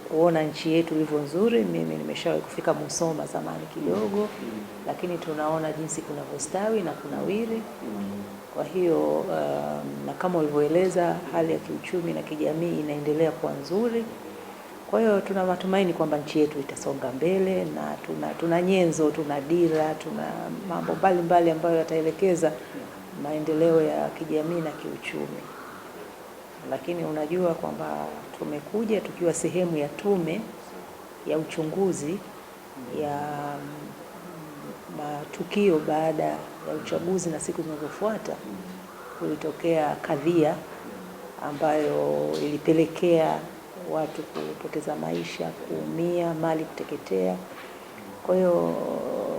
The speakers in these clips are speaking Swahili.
kuona nchi yetu ilivyo nzuri. Mimi nimeshawahi kufika Musoma zamani kidogo, lakini tunaona jinsi kunavyostawi na kunawiri. Kwa hiyo na kama ulivyoeleza, hali ya kiuchumi na kijamii inaendelea kuwa nzuri. Kwa hiyo tuna matumaini kwamba nchi yetu itasonga mbele na tuna nyenzo, tuna dira, tuna mambo mbalimbali ambayo yataelekeza maendeleo ya kijamii na kiuchumi. Lakini unajua kwamba tumekuja tukiwa sehemu ya tume ya uchunguzi ya matukio baada ya uchaguzi na siku zinazofuata, kulitokea kadhia ambayo ilipelekea watu kupoteza maisha, kuumia, mali kuteketea. Kwa hiyo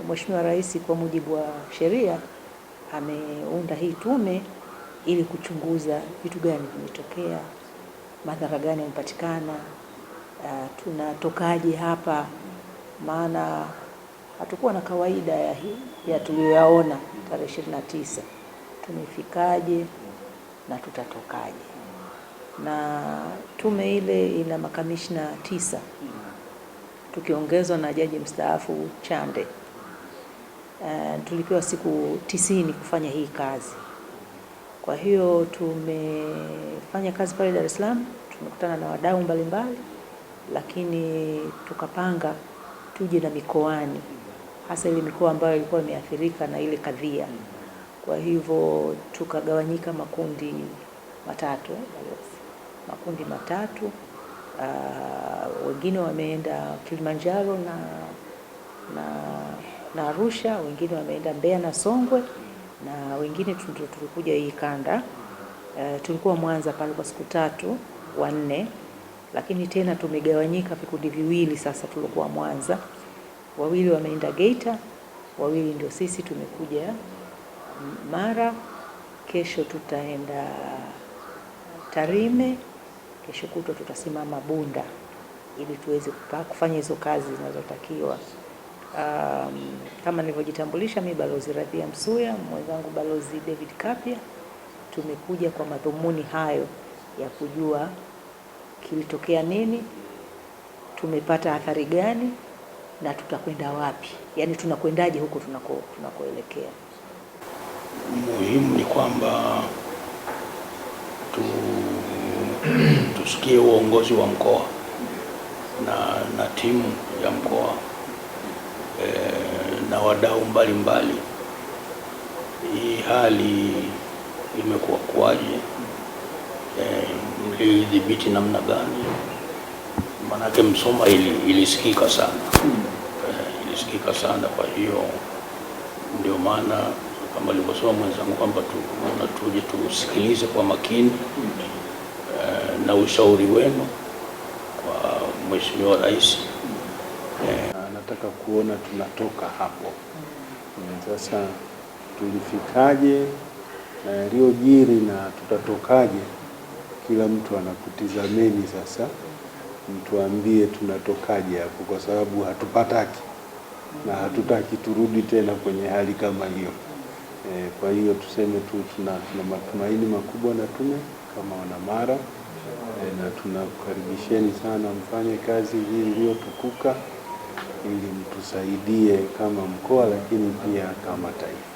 Mheshimiwa Rais kwa mujibu wa sheria ameunda hii tume ili kuchunguza vitu gani vimetokea, madhara gani yamepatikana, tunatokaje hapa, maana hatukuwa na kawaida ya hii ya tuliyoyaona tarehe 29. Tumefikaje na tutatokaje? Na tume ile ina makamishna 9 tukiongezwa na jaji mstaafu Chande. Tulipewa siku 90 kufanya hii kazi. Kwa hiyo tumefanya kazi pale Dar es Salaam, tumekutana na wadau mbalimbali, lakini tukapanga tuje na mikoani, hasa ile mikoa ambayo ilikuwa imeathirika na ile kadhia. Kwa hivyo tukagawanyika makundi matatu, makundi matatu. Wengine wameenda Kilimanjaro na Arusha, wengine wameenda Mbeya na Songwe, na wengine tulikuja hii kanda. Tulikuwa Mwanza pale kwa siku 3 4, lakini tena tumegawanyika vikundi viwili sasa. Tulikuwa Mwanza, 2 wameenda Geita, 2 ndio sisi tumekuja Mara. Kesho tutaenda Tarime, kesho kutwa tutasimama Bunda ili tuweze kufanya hizo kazi zinazotakiwa. Kama nilivyojitambulisha, mimi Balozi Radhia Msuya, mwenzangu Balozi David Kapia, tumekuja kwa madhumuni hayo ya kujua kilitokea nini, tumepata athari gani na tutakwenda wapi, yani tunakwendaje huko tunakoelekea. Muhimu ni kwamba tusikie uongozi wa mkoa na timu ya mkoa na wadau mbalimbali. Hii hali imekuwa kuaje? Mlidhibiti namna gani? Manake Msoma ilisikika sana. Ilisikika sana. Kwa hiyo ndio maana kama alivyosema mwenzangu kwamba tunaona tuje tusikilize kwa makini na ushauri wenu kwa Mheshimiwa Rais. Nataka kuona tunatoka hapo. Sasa tulifikaje na yaliyojiri na tutatokaje? Kila mtu anakutizameni sasa, mtuambie tunatokaje hapo, kwa sababu hatupataki na hatutaki turudi tena kwenye hali kama hiyo. Kwa hiyo tuseme tu tuna matumaini makubwa na tume kama wanamara, na tunakukaribisheni sana mfanye kazi hii iliyotukuka ili mtusaidie kama mkoa lakini pia kama taifa.